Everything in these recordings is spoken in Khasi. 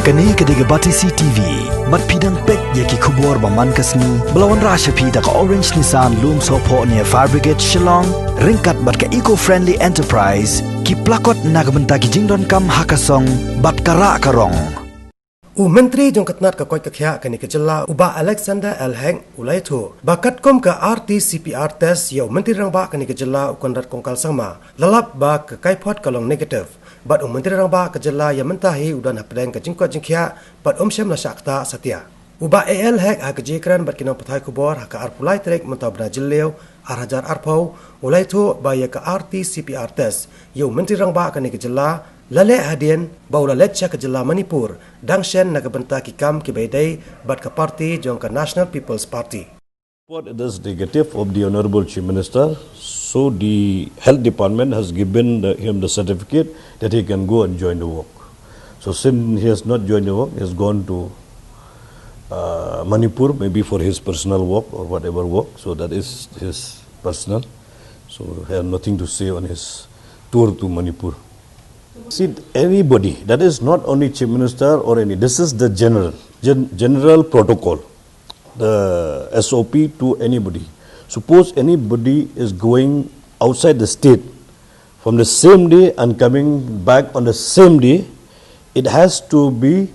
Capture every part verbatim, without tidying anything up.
Kane ka dei ka Batesi T V. Bad phi dang peit ïa ki khubor ba man ka sngi ba la wanrah sha phi da ka Orange Nissan Lumsohphoh near Fire Brigade Shillong, ryngkat bad ka Eco Friendly Enterprise, ki plakot na ka bynta ki jingdonkam ha ka song bad ka rah ka rong. U Myntri jong ka tnat ka koit ka khiah kane ka jylla, u Bah Alexander L Hek, u la ïathuh ba katkum ka R T C P R test ïa u Myntri Rangbah kane ka jylla, u Conrad Kongkal Sangma, la lap ba ka kaiphod ka long negative. Bad u Myntri Rangbah ka jylla ïa mynta hi u don hapdeng ka jingkoit jingkhiah bad um shym la shah ktah satia. U Bah A L Hek ha ka jingïakren bad ki nongpathai khubor ha ka arphew lai tarik mynta u bnai Jylliew ar hajar arphew, u la ïathuh ba ïa ka R T C P R test ïa u Myntri Rangbah kane ka jylla la leh hadien ba u la leit sha ka jylla Manipur, dang shen na ka bynta ki kam kiba ïadei bad ka party jong ka National People's Party. Report is negative of the Honorable Chief Minister, so the Health Department has given the, him the certificate that he can go and join the work. So since he has not joined the work, he has gone to uh, Manipur, maybe for his personal work or whatever work. So that is his personal. So he has nothing to say on his tour to Manipur. See, anybody, that is not only Chief Minister or any, this is the general, gen- general protocol, the S O P to anybody. Suppose anybody is going outside the state from the same day and coming back on the same day, it has to be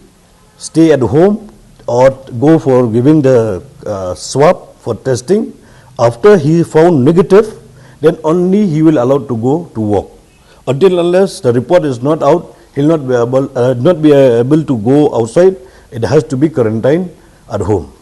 stay at home or go for giving the uh, swab for testing. After he found negative, then only he will allowed to go to work. Until unless the report is not out, he'll not be able, uh, not be able to go outside. It has to be quarantined at home.